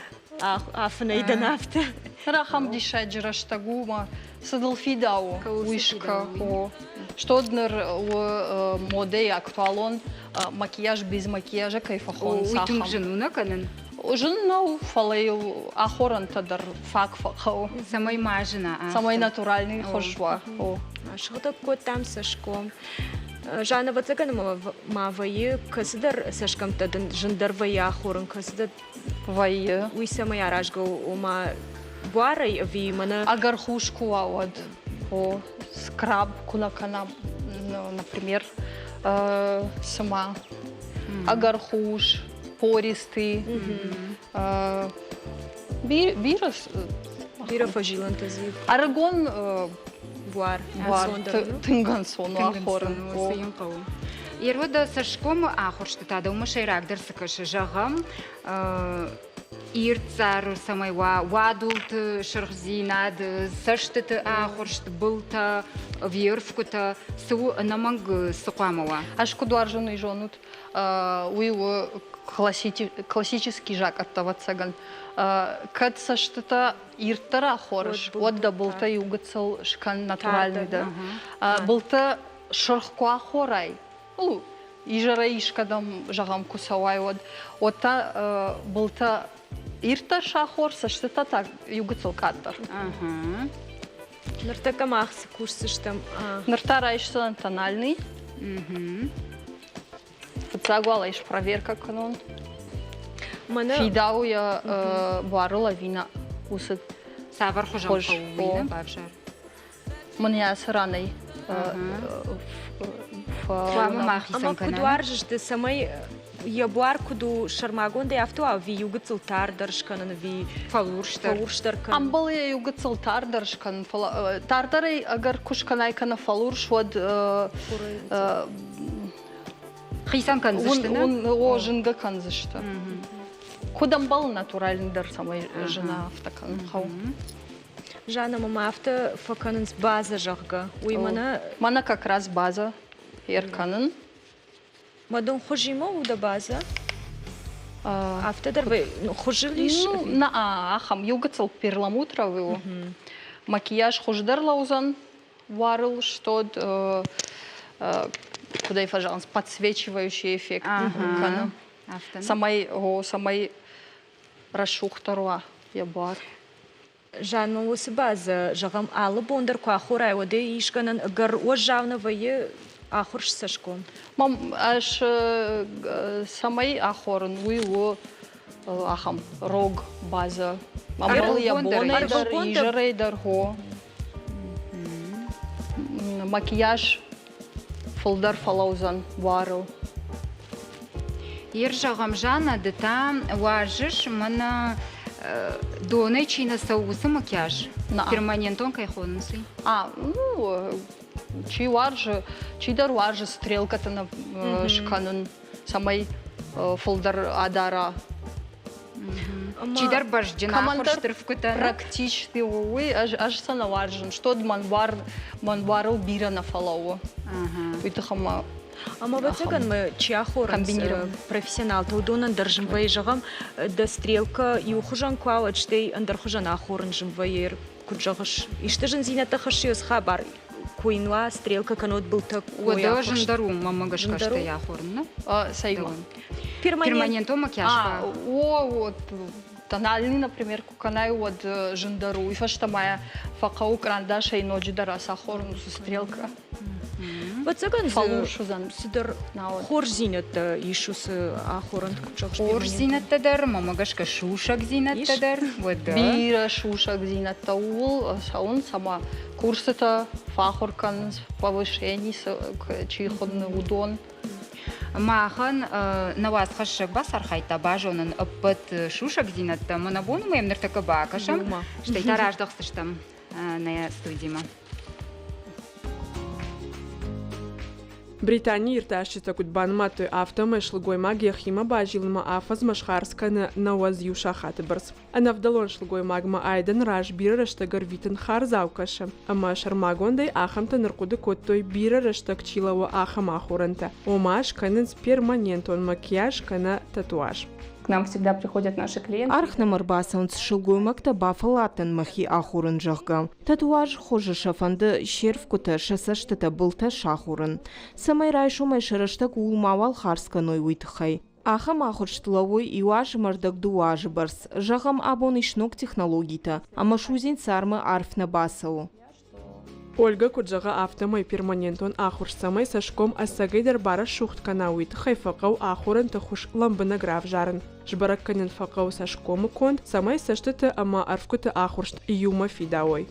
афынӕй дӕн афтӕ. Ныр ахӕм диссаджы рӕстӕг у, ма цы дыл фидауы, уый скӕ. Что ныр у модӕйы актуалон макияж без макияжа кӕй фӕхонынц, Уый тынг зын у нӕ кӕнын? Зын нӕу, фӕлӕ йыл ахорӕнтӕ дӕр фаг фӕхъӕуы. Цӕмӕй ма зына. Цӕмӕй натуральный хуыз уа. Сыгъдӕг кодтам цӕсгом. Жанна, ӕвӕццӕгӕн ма вӕййы кӕцыдӕр цӕсгӕмттӕ дын зындӕр вӕййы ахорын, кӕцыдӕр вӕййы. Уый цӕмӕй аразгӕ у, ома буарӕй ӕви мӕнӕ Ӕгӕр хус куы уа, уӕд о, скраб куы нӕ кӕна, например, цыма ӕгӕр хус, пористый. Бирӕ Бирӕ фӕзилӕнтӕ дзы. Ӕрыгон буар буар тынг ӕнцон у ахорын. Цы йын хъӕуы. Ервӕдӕ цӕсгомы ахуырстытӕ дӕумӕ сӕйрагдӕр цы кӕсы, зӕгъӕм, Ирд цъар цӕмӕй уа, уадулты сырхдзинад, цӕстыты ахуырст, былтӕ, ӕви ӕрфгуытӕ, цы у ӕнӕмӕнг цы хъуамӕ уа? Ӕз куыд уарзын, уый зонут? Уый у классический закъӕттӕ, ӕвӕццӕгӕн. Кӕд цӕстытӕ ирддӕр ахорыс, уӕд дӕ былтӕ иу гыццыл скӕн натуральный дӕр. Былтӕ сырх куы ахорай, ну, изӕрӕй искӕдӕм, зӕгъӕм, куы цӕуай, уӕд, уӕд та былтӕ ирддӕр сахор, цӕстытӕ та иу гыццыл къаддӕр. Ныртӕккӕ мах цы кусдзыстӕм? Ныр та райсдзӕн тональный. Фыццаг уал ӕй спроверка кӕнон. Мӕнӕ Фидауы йӕ буарыл ӕви нӕ уыцы Цавӕр хуызӕн хуыз. хъӕуы, уый нӕ бавзар. Мын йӕ ацы ранӕй Хъуамӕ ма хицӕн Ӕмӕ куыд кӕна. уарзыс ды, цӕмӕй йӕ буар куыд у сӕрмагондӕй афтӕ уа, ӕви иу гыццыл тардӕр скӕнын, ӕви Фӕлурсдӕр. Фӕлурсдӕр кӕнын? Ӕмбӕлы йӕ иу гыццыл тардӕр скӕнын, фӕлӕ тардӕрӕй ӕгӕр куы скӕнай кӕнӕ фӕлурс, уӕд Хицӕн кӕндзысты, нӕ? О, зынгӕ кӕндзысты. Куыд ӕмбӕлы натуральный дӕр, цӕмӕй зына, афтӕ кӕнын хъӕуы. Жанна, мӕ афтӕ фӕкӕнынц базӕ, зӕгъгӕ. Уый мӕнӕ... Мӕнӕ как раз базӕ ӕркӕнын. Мадон хуызимӕ у дӕ базӕ? Афтӕ дӕр хуызыл ис? Ну, ахӕм иу гыццыл перламутровый у. Макияж хуыздӕр лӕудзӕн буарыл, что куыд ӕй фӕзӕгъынц, подсвечивающий эффект кӕны. Цӕмӕй, о, цӕмӕй рӕсугъддӕр уа йӕ буар. Жанна, уыцы базӕ, зӕгъӕм, алы бон дӕр куы ахорай, уӕд ӕй искӕнӕн ӕгӕр уӕззау нӕ вӕййы ахуырст цӕсгом? Мам, ӕз цӕмӕй ахорын, уый у ахӕм рог базӕ. Ӕмбӕлы йӕ бонӕй дӕр, изӕрӕй дӕр, хо. Макияж фылдӕр фӕлӕудзӕн буарыл. Ер зӕгъӕм, Жанна, ды та уарзыс мӕнӕ донӕй чи нӕ цӕуы, уыцы макияж? Перманентон кӕй хонынц, уый? А, ну, чи уарзы, чидӕр уарзы стрелкӕтӕ скӕнын, цӕмӕй фылдӕр адара. Чидӕр бӕзджын ахуырст ӕрфгуытӕ. Практичный у уый, ӕз, ӕз сӕ нӕ уарзын, что мӕн буар, мӕн буарыл бирӕ нӕ фӕлӕууы. Уый тыххӕй ма Ӕмӕ ӕвӕццӕгӕн мӕ чи ахорынц профессионалтӕ, уыдонӕн дӕр зын вӕййы, зӕгъӕм, дӕ стрелкӕ иу хуызӕн куы ауад, стӕй ӕндӕр хуызӕн ахорын зын вӕййы, куыд зӕгъыс, исты зындзинӕдтӕ хӕссы уыцы хабар, куы йын уа стрелкӕ кӕнӕ былтӕ Уӕдӕ зындӕр у, мӕнмӕ гӕсгӕ стӕй ахорын, нӕ? Цӕйма? Перманентон макияж. О, вот тональный, например, куы кӕнай, уӕд зындӕр у. Уый фӕстӕ ма фӕхъӕуы кърандасӕй ноджыдӕр ацахорын уыцы стрелкӕ. Ӕвӕццӕгӕн фӕлурс уыдзӕн. Цыдӕр хорздзинӕдтӕ ис уыцы ахорӕнты, куыд зӕгъыс? Хорздзинӕдтӕ дӕр, мӕнмӕ гӕсгӕ сусӕгдзинӕдтӕ дӕр, уӕдӕ. Бирӕ сусӕгдзинӕдтӕ ууыл цӕуынц ӕмӕ курсытӕ фӕахуыр кӕнынц, повышение чи хуыны, уыдон. Махӕн нӕ уацхӕссӕг бацархайдта базонын ӕппӕт сусӕгдзинӕдтӕ. Мӕнӕ бон уымӕ ныртӕккӕ бакӕсӕм, стӕй та раздӕхдзыстӕм нӕ студимӕ. Британийы иртасджытӕ куыд банымадтой, афтӕмӕй сылгоймаг йӕхимӕ базилынмӕ афӕдзмӕ схардз кӕны 91 сахаты бӕрц. Ӕнӕвдӕлон сылгоймагмӕ айдӕны раз бирӕ рӕстӕг ӕрвитын хардзау кӕсы, ӕмӕ сӕрмагондӕй ахӕмтӕ нырхъуыды кодтой бирӕ рӕстӕг чи лӕууы, ахӕм ахорӕнтӕ, ома скӕнынц перманентон макияж кӕнӕ татуаж. К нам всегда приходят наши клиенты. Арх нӕм ӕрбацӕуынц сылгоймӕгтӕ, бафӕлладтӕн мӕхи ахорын, зӕгъгӕ. Татуаж хуызы сӕ фӕнды се рфгуытӕ, сӕ цӕстытӕ, былтӕ сахорын. Цӕмӕй райсомӕй сӕ рӕстӕг ууыл мауал хардз кӕной, уый тыххӕй. Ахӕм ахуырст лӕууы иу азы ӕрдӕг дыууӕ азы бӕрц. Зӕгъӕм, абон ис ног технологитӕ, ӕмӕ судзин цармы арф нӕ бацӕуы. Ольгӕ куыд зӕгъы, афтӕмӕй перманентон ахуыр цӕмӕй цӕсгом ӕцӕгӕйдӕр барӕсугъд кӕна, уый тыххӕй фӕхъӕуы ахорӕнты хуыз лӕмбынӕг равзарын. Сбӕрӕг кӕнын фӕхъӕуы цӕсгомы конд, цӕмӕй цӕстыты ӕмӕ ӕрфгуыты ахуырст иумӕ фидауой.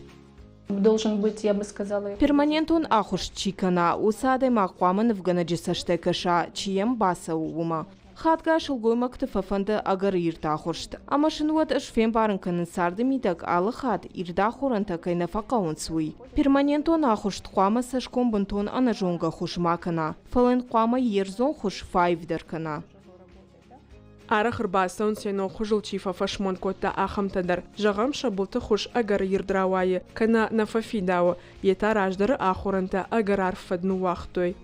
Должен быть, я бы сказала. Перманентон ахуырст чи кӕна, уыцы адӕймаг хъуамӕ нывгӕнӕджы цӕстӕй кӕса, чи йӕм бацӕуы, уымӕ. Хатгай сылгоймӕгты фӕфӕнды ӕгӕр ирд ахуырст, ӕмӕ сын уӕд ӕз фембарын кӕнын царды мидӕг алы хатт ирд ахорӕнтӕ кӕй нӕ фӕхъӕуынц, уый. Перманентон ахуырст хъуамӕ цӕсгом бынтон ӕнӕзонгӕ хуыз ма кӕна, фӕлӕ йын хъуамӕ йе рдзон хуыз фӕаивдӕр кӕна. Арӕх ӕрбацӕуынц йӕ ног хуызыл чи фӕфӕсмон кодта, ахӕмтӕ дӕр. Зӕгъӕм, сӕ былты хуыз ӕгӕр ирд рауайы, кӕнӕ нӕ фӕфидауы, йе та раздӕры ахорӕнтӕ ӕгӕр арф фӕд ныууагътой.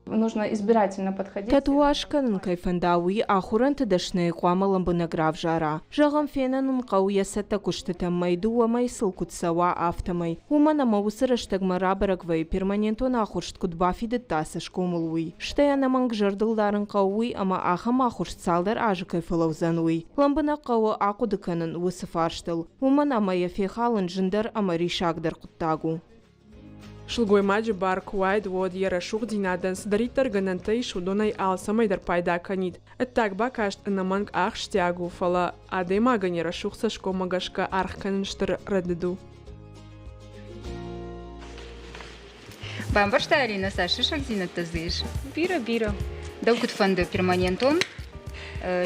Нужно избирательно подходить. Татуаж кӕнын кӕй фӕнда, уый ахорӕнты дӕсныйы хъуамӕ лӕмбынӕг равзара. Зӕгъӕм, фенӕн ын хъӕуы йӕ цӕттӕ куыстытӕм мӕй дыууӕ мӕй сыл куыд цӕуа, афтӕмӕй. Уымӕн ӕмӕ уыцы рӕстӕгмӕ рабӕрӕг вӕййы перманентон ахуырст куыд бафидыдта цӕсгомыл, уый. Стӕй ӕнӕмӕнг зӕрдыл дарын хъӕуы уый, ӕмӕ ахӕм ахуырст цалдӕр азы кӕй фӕлӕудзӕн, уый. Лӕмбынӕг хъӕуы ахъуыды кӕнын уыцы фарстыл, уымӕн ӕмӕ йӕ фехалын зындӕр ӕмӕ риссагдӕр хъуыддаг у. Сылгоймаджы бар куы уаид, уӕд йӕ рӕсугъддзинадӕн цыдӕриддӕр гӕнӕнтӕ ис, уыдонӕй алцӕмӕй дӕр пайда кӕнид. Ӕддаг бакаст ӕнӕмӕнг ахсджиаг у, фӕлӕ адӕймагӕн йӕ рӕсугъд цӕсгоммӕ гӕсгӕ аргъ кӕнын стыр рӕдыд у. Бамбӕрста, Алина, цас сусӕгдзинӕдтӕ дзы ис? Бирӕ, бирӕ. Дӕу куыд фӕнды перманентон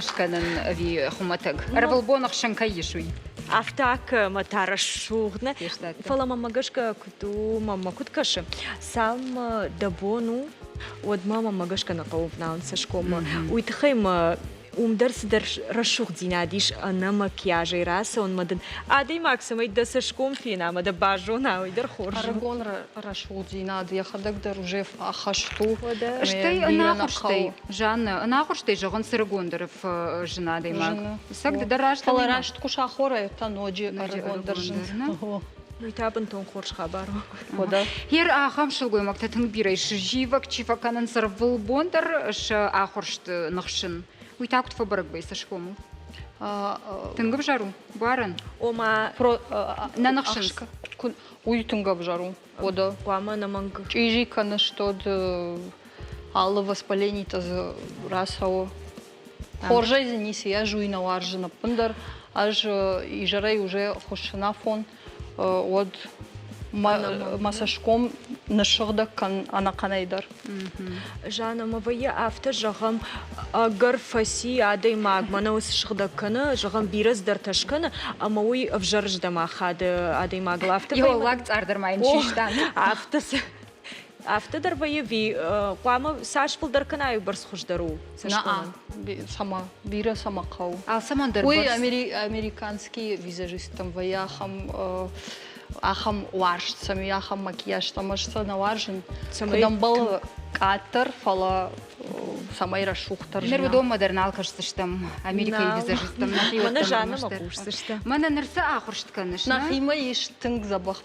скӕнын ӕви хуымӕтӕг? Ӕрвылбон ӕхсӕн кӕй ис, уый? Афтӕ мӕ та рӕсугъд нӕ, фӕлӕ мӕмӕ гӕсгӕ куыд у, мӕмӕ куыд кӕсы, цалынмӕ дӕ бон у, уӕдмӕ мӕмӕ гӕсгӕ нӕ хъӕуы ӕвналын цӕсгоммӕ. Уый тыххӕй мӕ уым дӕр цыдӕр рӕсугъддзинад ис ӕнӕ макияжӕй рацӕуынмӕ дын адӕймаг цӕмӕй дӕ цӕсгом фена ӕмӕ дӕ базона, уый дӕр хорз у. Ӕрыгон рӕсугъддзинад йӕхӕдӕг дӕр уже ӕххӕст у. Стӕй ӕнахуырстӕй, Жанна, ӕнахуырстӕй зӕгъынц ӕрыгондӕр зын адӕймаг. Цӕг ды дӕр раст Фӕлӕ раст куы сахорай, та ноджы ӕрыгондӕр зын. Уый та бынтон хорз хабар у. Уӕдӕ. Ер ахӕм сылгоймӕгтӕ тынг бирӕ ис, зивӕг чи фӕкӕнынц ӕрвылбон дӕр сӕ ахуырсты ныхсын. Уый та куыд фӕбӕрӕг вӕййы цӕсгомыл? Тынг ӕвзӕр у, буарӕн. Ома нӕ ныхсынц. Уый тынг ӕвзӕр у. Уӕдӕ. Хъуамӕ ӕнӕмӕнг. Чъизи кӕны, что алы воспаленитӕ дзы рацӕуы. Хорзӕй дзы ницы, ӕз уый нӕ уарзын ӕппындӕр. Ӕз изӕрӕй уже хуыссынафон, уӕд мӕ цӕсгом ныссыгъдӕг кӕн ӕнӕхъӕнӕй дӕр. Жанна, ма вӕййы афтӕ зӕгъӕм, ӕгӕр фӕци адӕймаг, мӕнӕ уыцы сыгъдӕг кӕны, зӕгъӕм, бирӕ цыдӕртӕ скӕны, ӕмӕ уый ӕвзӕрыздӕм ахады адӕймагыл. Афтӕ Йоллаг цъар дӕр ма йын систа. Афтӕ Афтӕ дӕр вӕййы ӕви хъуамӕ цас фылдӕр кӕна, уыйбӕрц хуыздӕр у цӕсгомӕн? Цӕмӕ, бирӕ цӕмӕ хъӕуы. Алцӕмӕн дӕр Уый американский визажисттӕм вӕййы ахӕм ахӕм уарзт сӕм и, ахӕм макияжтӕм ӕз сӕ нӕ уарзын. Куыд ӕмбӕлы къаддӕр, фӕлӕ цӕмӕй рӕсугъддӕр Ныр уыдонмӕ дӕр нал кӕсдзыстӕм, Америкӕйы визажисттӕм Мӕнӕ Жаннӕмӕ хъусдзыстӕм. Мӕнӕ ныр цы ахуырст кӕныс? Нӕхимӕ ис тынг дзӕбӕх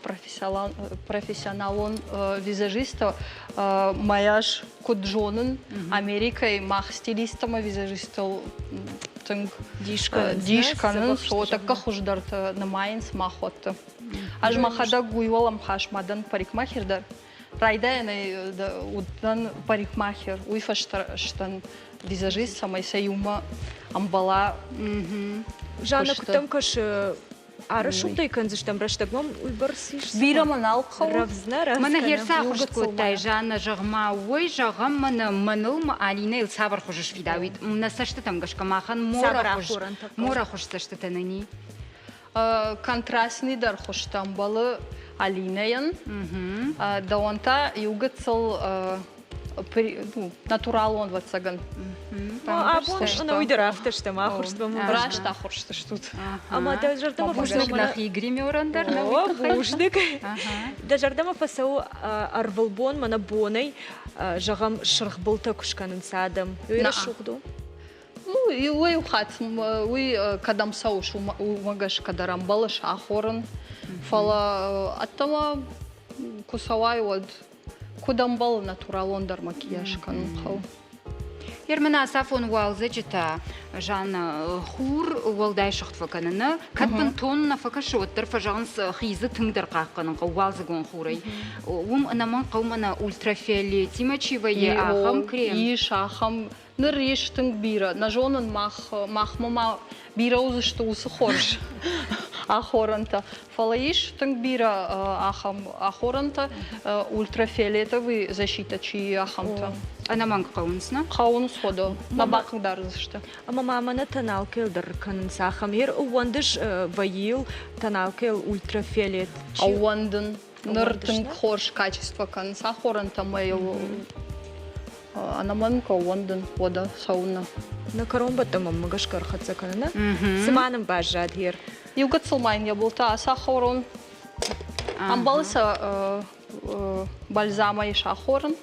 профессионалон визажисттӕ. Мӕ ӕз куыд зонын, Америкӕйы мах стилисттӕ ӕмӕ визажисттыл тынг дис кӕнынц, тӕккӕ хуыздӕртӕ нымайынц махуӕтты. Ӕз мӕхӕдӕг уый уӕлӕмхас ма дӕн парикмахер дӕр. Райдайӕнӕй уыдтӕн парикмахер, уый фӕстӕ сдӕн визажист, цӕмӕй сӕ иумӕ ӕмбӕла. Жанна, куыд дӕм кӕсы, арӕсугъдӕй кӕндзыстӕм рӕстӕгмӕ уыйбӕрц ис? Бирӕ мӕ нал хъӕуы. Рӕвдз нӕ, рӕвдз Мӕнӕ херцы ахуырст кодтай, Жанна, зӕгъ-ма, уой зӕгъӕм, мӕнӕ мӕныл мӕ Алинӕйыл цавӕр хуызы сфидауид? Нӕ цӕстытӕм гӕсгӕ махӕн морӕхуыз цӕстытӕ нӕ ни? Контрастный дӕр хуызтӕ ӕмбӕлы Алинӕйӕн. Дӕуӕн та иу гыццыл натуралон ӕвӕццӕгӕн. Абон ӕнӕуый дӕр афтӕ стӕм, ахуырстмӕ. Раст ахуырст стут. Ӕмӕ дӕ зӕрдӕмӕ Бузныг нӕхи гримерӕн дӕр. О, бузныг. Дӕ зӕрдӕмӕ фӕцӕуы ӕрвылбон мӕнӕ бонӕй, зӕгъӕм, сырх былтӕ куы скӕнынц адӕм. Уый рӕсугъд у? Ну, иуӕй-иу хатт уый кӕдӕм цӕуыс, уымӕ гӕсгӕ дӕр ӕмбӕлыс ахорын. Фӕлӕ ӕддӕмӕ куы цӕуай, уӕд куыд ӕмбӕлы натуралондӕр макияж кӕнын хъӕуы. Ермӕн ацафон уалдзӕджы та, Жанна, хур уӕлдай сыгъд фӕкӕны, нӕ? Кӕд бынтон нӕ фӕкӕсы, уӕддӕр фӕзӕгъынц, хи дзы тынгдӕр хъахъхъӕнын хъӕуы уалдзыгон хурӕй. Уым ӕнӕмӕнг хъӕуы мӕнӕ ультрафиолетимӕ чи вӕййы, ахӕм крем. Ис ахӕм Ныр ис тынг бирӕ. Нӕ зонын, мах, махмӕ ма бирӕ уыдзысты уыцы хорз ахорӕнтӕ. Фӕлӕ ис тынг бирӕ ахӕм ахорӕнтӕ, ультрафиолетовый защита чи ахӕмтӕ. Ӕнӕмӕнг хъӕуынц, нӕ? Хъӕуынц, уӕдӕ. Нӕ бахъыгдардзысты. Ӕмӕ ма мӕнӕ тоналкӕйыл дӕр кӕнынц ахӕм. Ер ӕууӕндыс вӕййыл тоналкӕйыл ультрафиолет? Ӕууӕндын. Ныр тынг хорз качество кӕнынц ахорӕнтӕ ӕмӕ йыл. Ӕнӕмӕнг ӕууӕндын, уӕдӕ цӕуыннӕ. Нӕ кӕронбӕттӕн мӕнмӕ гӕсгӕ ӕрхӕццӕ кӕны, нӕ? Цыма нын баззад ер. Иу гыццыл ма йын йӕ былтӕ ацахорон. Ӕмбӕлы сӕ бальзамӕй сахорын.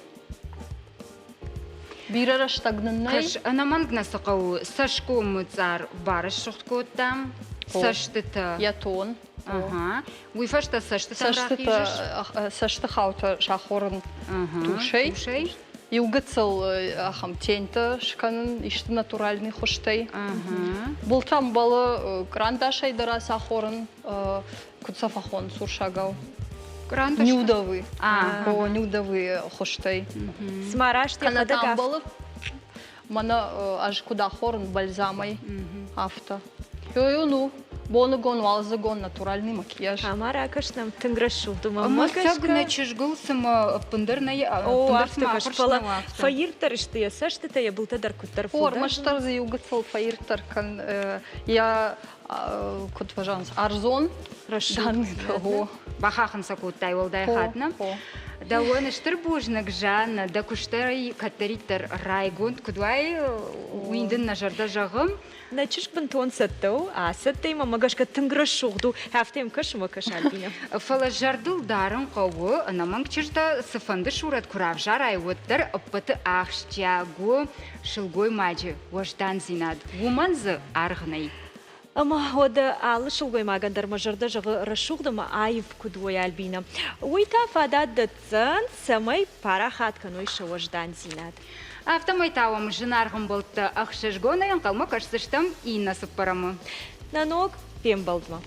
Бирӕ рӕстӕг нын нӕй. Кӕс, ӕнӕмӕнг нӕ цы хъӕуы, цӕсгомы цъар барӕсугъд кодтам, цӕстытӕ. Йӕ тон. Ага. Уый фӕстӕ цӕстытӕм рахизыс? Цӕстыхаутӕ сахорын тушӕй. Тушӕй. Иу гыццыл ахӕм теньтӕ скӕнын исты натуральный хуызтӕй. Былтӕ ӕмбӕлы кърандасӕй дӕр ацахорын, куыд сӕ фӕхонынц урсагау? Нюдовый. О, нюдовый хуызтӕй. Цыма раст йӕхӕдӕг ӕмбӕлы Мӕнӕ ӕз куыд ахорын бальзамӕй, афтӕ. Йо-йо, ну, боныгон, уалдзыгон натуральный макияж. Ӕмӕ ракӕс нӕм тынг рӕсугъд у. Ӕмӕ цӕг нӕ чызгыл цыма ӕппындӕр нӕ О, афтӕ кӕс, фӕлӕ фӕирддӕр сты йӕ цӕстытӕ, йӕ былтӕ дӕр куыддӕр фылдӕр. Ӕрмӕстдӕр дзы иу гыццыл фӕирддӕр кӕн йӕ куыд фӕзӕгъынц, ӕрдзон рӕсугъд. Бахахын сӕ кодтай уӕлдай хатт, нӕ? Дӕуӕн стыр бузныг, Жанна, дӕ куыстӕй кӕддӕриддӕр райгонд куыд уай, уый дын нӕ зӕрдӕ зӕгъы. Нӕ чызг бынтон цӕттӕ у, ацӕттӕ мӕ гӕсгӕ тынг рӕсугъд у, афтӕ йӕм кӕсы мӕ кӕс, Альбинӕ. Фӕлӕ зӕрдыл дарын хъӕуы, ӕнӕмӕнг чызг дӕ цыфӕнды сурӕт куы равзарай, уӕддӕр ӕппӕты ахсджиаг у сылгоймаджы уӕздандзинад. Уымӕн дзы аргъ нӕй. Ӕмӕ уӕдӕ алы сылгоймагӕн дӕр мӕ зӕрдӕ зӕгъы рӕсугъд ӕмӕ аив куыд уой, Альбинӕ. Уый та фадат дӕтдзӕн, цӕмӕй парахат кӕной сӕ уӕздандзинад. Афтӕмӕй та уӕм зынаргъ ӕмбӕлттӕ ӕхсызгонӕй ӕнхъӕлмӕ кӕсдзыстӕм иннӕ цыппӕрӕмы. Нӕ ног фембӕлдмӕ.